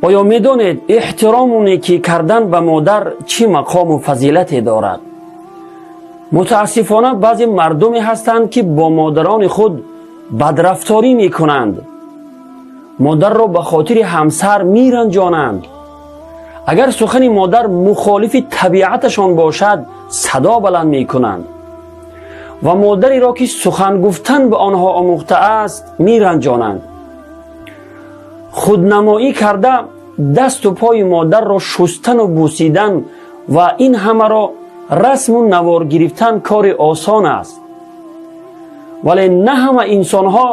Оё медонед, эҳтирому некӣ кардан ба модар чӣ мақому фазилате дорад? Мутаассифона, баъзе мардуме ҳастанд, ки бо модарони худ бадрафторӣ мекунанд, модарро ба хотири ҳамсар меранҷонанд. Агар сухани модар мухолифи табиаташон бошад, садо баланд мекунанд ва модареро, ки сухан гуфтан ба онҳо омӯхтааст, меранҷонанд. Худнамоӣ карда, дасту пои модарро шустану бусидан ва ин ҳамаро расму навор гирифтан кори осон аст, вале на ҳама инсонҳо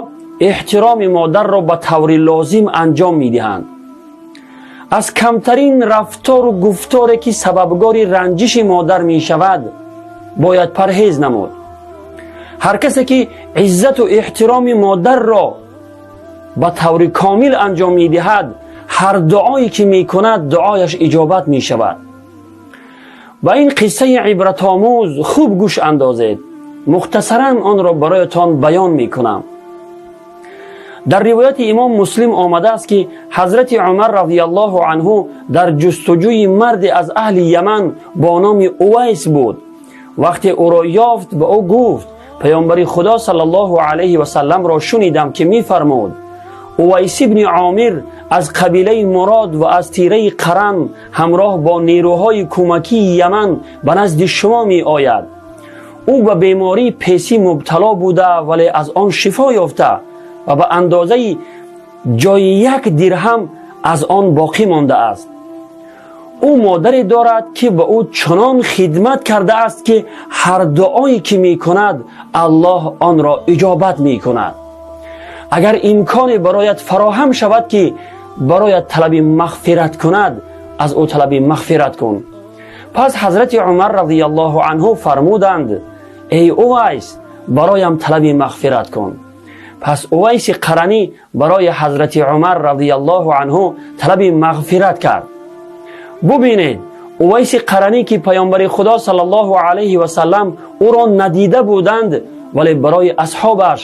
эҳтироми модарро ба таври лозим анҷом медиҳанд. Аз камтарин рафтору гуфторе, ки сабабгори ранҷиши модар мешавад, бояд парҳез намуд. Ҳар касе, ки иззату эҳтироми модарро ба таври комил анҷом медиҳад, ҳар дуое ки мекунад, дуояш иҷобат мешавад. Ба ин қиссаи ибратомӯз хуб гӯш андозед. Мухтасаран онро бароятон баён мекунам. Дар ривояти имом Муслим омадааст, ки ҳазрати Умар разияллоҳу анҳу дар ҷустуҷӯи марде аз аҳли Яман бо номи Увайс буд. Вақте ӯро ёфт, ба ӯ гуфт: «Паёмбари Худо саллаллоҳу алайҳи васалламро шунидам, ки мефармуд: Увайс ибни Омир аз қабилаи Мурод ва аз тираи Қаран ҳамроҳ бо нерӯҳои кӯмакии Яман ба назди шумо меояд. Ӯ ба бемории песӣ мубтало буда, вале аз он шифо ёфта ва ба андозаи ҷои як дирҳам аз он боқӣ мондааст. Ӯ модаре дорад, ки ба ӯ чунон хидмат кардааст, ки ҳар дуое ки мекунад, Аллоҳ онро иҷобат мекунад. Агар имконе бароят фароҳам шавад, ки бароят талаби мағфират кунад, аз ӯ талаби мағфират кун». Пас ҳазрати Умар разияллоҳу анҳу фармуданд: «Эй Увайс, бароям талаби мағфират кун». Пас Увайси Қаранӣ барои ҳазрати Умар разияллоҳу анҳу талаби мағфират кард. Бубинед, Увайси Қаранӣ, ки паёмбари Худо саллаллоҳу алайҳи васаллам ӯро надида буданд, вале барои асҳобаш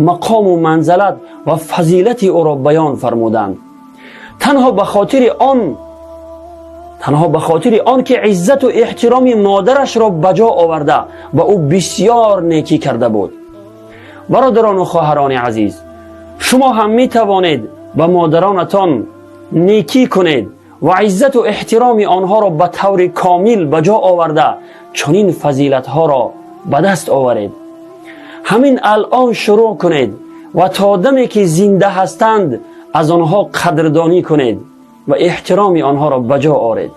мақому манзалат ва фазилати ӯро баён фармуданд, танҳо ба хотири он ки иззату эҳтироми модарашро ба ҷо оварда, ба ӯ бисьёр некӣ карда буд. Бародарону хоҳарони азиз, шумо ҳам метавонед ба модаронатон некӣ кунед ва иззату эҳтироми онҳоро ба таври комил ба ҷо оварда, чунин фазилатҳоро ба даст оваред. Ҳамин алон шурӯъ кунед ва то даме ки зинда ҳастанд, аз онҳо қадрдонӣ кунед ва эҳтироми онҳоро ба ҷо оред.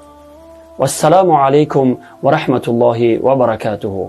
Вассалому алайкум ва раҳматуллоҳи ва баракатуҳу.